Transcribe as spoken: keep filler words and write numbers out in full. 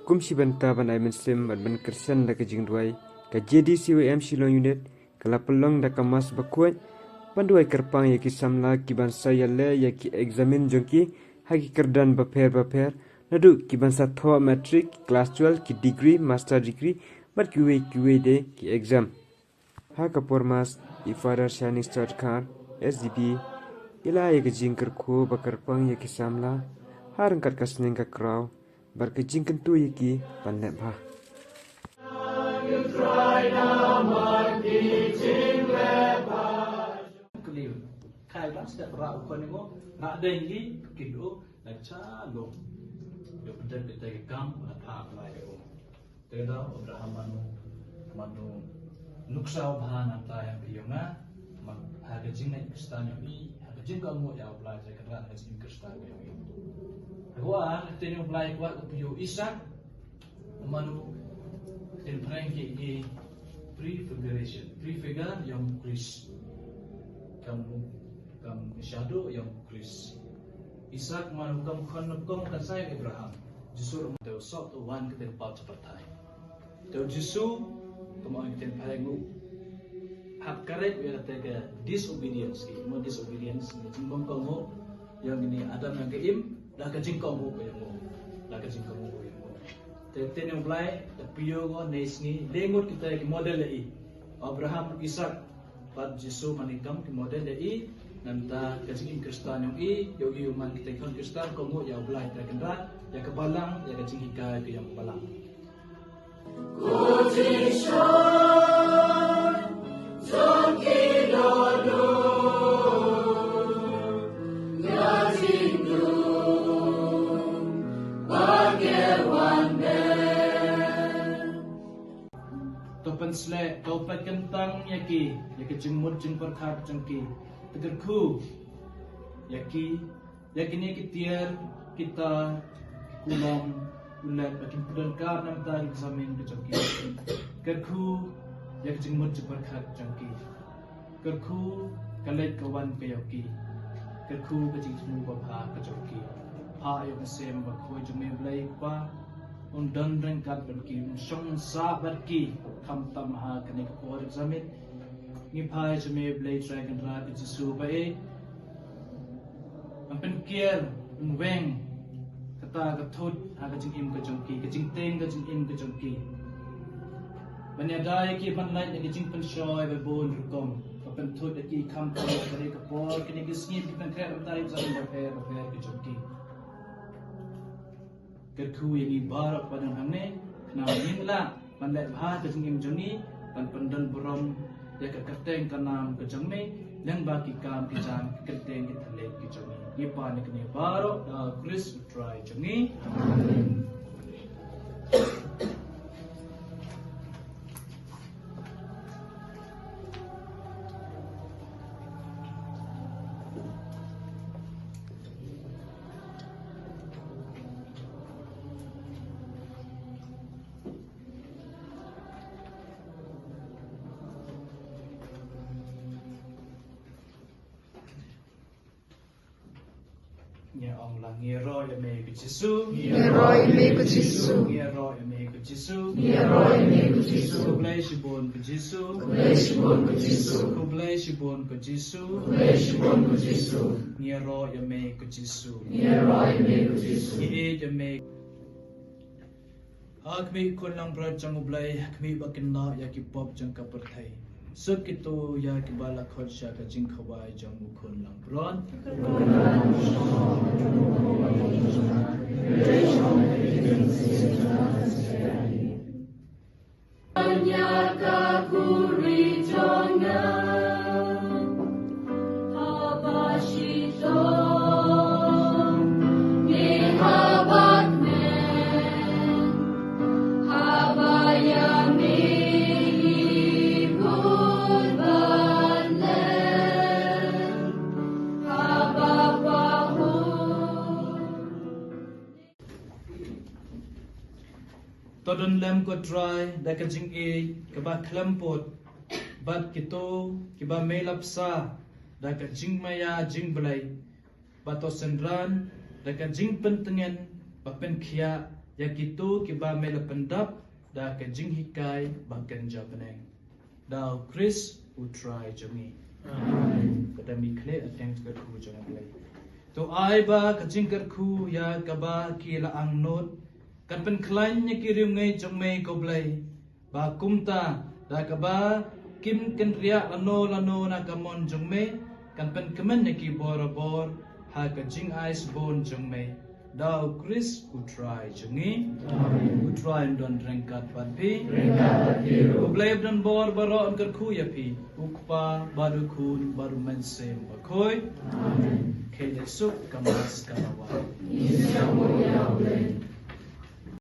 Kum shi bynta ban ai mynsiem bad ban kyrshan da ka jingduwai, ka J D C Y M Shillong Unit ka la pynlong da ka Mass bakhuid ban duwai kyrpang ïa ki samla ki ban sa ïaleh ïa ki eksamin jong ki ha ki kyrdan bapher bapher, naduh ki ban sa thoh matric, class twelve, ki degree, master degree bad kiwei kiwei de ki exam. Ha ka por Mass, i Father Shining Star Khan, S D B, i la ai ïa ka jingkyrkhu ba kyrpang ïa ki samla ha ryngkat ka sneng ka kraw bad ka jingkyntu ïa ki ban leh bha. Kylli, kai bang step ra u kon ngo, ra deng li, kin u, na cha lo. Yo pyndet pyndet ke kam, na pha apply ke u. Te da Abraham mano, mano nuksa u bha nangta ïa phi ïa nga, man ha ka jingngeit Khristan ïa i, ha ka jingkohnguh ïa u Blai, te ka rat ka jingim Khristan ïa i. Hawa, te ïa u Blai kwah ka phi ïa u Isak, mano, te phareng ki i prefiguration, prefigure ïa u Khrist. Kam, kam shadow ïa u Khrist. Isak mano kam khon na kong kan sai Abraham. Jisu ruh te u soh te u wan kata ka pap cha pyrthei. Te u Jisu, kam ong kata ka phareng u. Hap correct ïa kata ka disobedience ki. Mo disobedience, ni jingbym kohnguh ïa kine Adam ïa ka Im, da ka jingkohnguh ïa mo. Da ka jingkohnguh ïa mo. Te te ne u Blai, te phi ïa u ne sngi, le ngut kita ki model ïa i. Abraham, Isak, bad Jisu mano kam ki model ïa i, nangta ka jingim Khristan ïong i, ïa u man kita ki khon Khristan, kohnguh ïa u Blai Trai Kynrad, ïa ka balang, ïa ka jinghikai ka ïong balang. To pynsleh, to pynkyntang ïa ki, ïa ki jingmut jingpyrkhat jong ki. Te kyrkhu ïa ki, ïa kine ki tiar, ki tar, ki kulong, u lep, ba kin pyndonkam nangta ki samin ki jong ki. Kyrkhu ïa ki jingmut jingpyrkhat jong ki. Kyrkhu ka leit ka wan ka ïa ki. Kyrkhu ka jingthmu babha ka jong ki. Phah ïa u Mynsiem Bakhuid jong me Blei Kpa. Un don ryngkat bad ki, un shong sah bad ki. Khamtam ha kane ka por examin. Ngi phai sha me Blei Trai Kynrad ka Jisu ba e. Ban pynkiar, ban weng, kata ka thut, ha ka jingim ka jong ki, ka jingtieng ka jingim ka jong ki. Ban ïada ïa ki ban lait ïa ka jingpynshoi, ba bun rukom. Ban pynthut ïa ki khamtam, ka dei ka por, kine ki sngi, ki pynkhreh, ban tai, ban bapher, bapher ka jong ki. Kyrkhu ïa ngi baroh ba don hangne, khnang ngin lah ban leh bha ka jingim jong ngi, ban pyndon burom ïa ka kyrteng ka nam ka jong me, lyngba ki kam ki jam, ki kyrteng ki thylliej ki jong ngi. Ngi pan ïa kine baroh da u Khrist u Trai jong ngi. Amen. Ngi ong lang, ngi ïaroh ïa me ko Jisu. Ngi ïaroh ïa me ko Jisu. Ngi ïaroh ïa me ko Jisu. Ngi ïaroh ïa me ko Jisu. Khublei shibun ko Jisu. Khublei shibun ko Jisu. Khublei shibun ko Jisu. Khublei shibun ko Jisu. Ngi ïaroh ïa me ko Jisu. Ngi ïaroh ïa me ko Jisu. Ngi ïeit ïa me. Ha khmih, Khun Langbrot jong U Blei, ha khmih ba kin noh ïa ki pop jong ka pyrthei. Suk kito ïa kiba la khot sha ka jingkhawai jong U Khun Langbrot. Ïa ka khuri jong nga. Haba shitom ne haba kmen, haba ïa me i bud ban leh, haba pahuh. To don lem ko Trai da ka jingïeit kaba khlem pud bad kito kiba me la bsa da ka jingmaïa jingblei, bad to synran da ka jingpyntngen ba pynkhiah ïa kito kiba me la pyndap da ka jinghikai ba kynja bneng. Da U Khrist U Trai jong ngi. Amen. Ka dang mih khlieh ha ka jingkyrkhu jong U Blei. To ai ba ka jingkyrkhu ïa kaba ki la angnud kan pynkhlaiñ ïa ki riewngeit jong me, ko Blei, ba kumta da kaba kim kynriah lano lano na ka mon jong me, kan pynkmen ïa ki borabor ha ka jingai sbun jong me. Da U Khrist U Trai jong ngi. Amen. U Trai un don ryngkat bad phi. Ryngkat bad phi ruh. U Blei badonbor baroh un kyrkhu ïa phi, U Kpa bad U Khun bad U Mynsiem Bakhuid. Amen. Khie leit suk, ka Mass ka la wan. Ngi sngewbha ïa U Blei.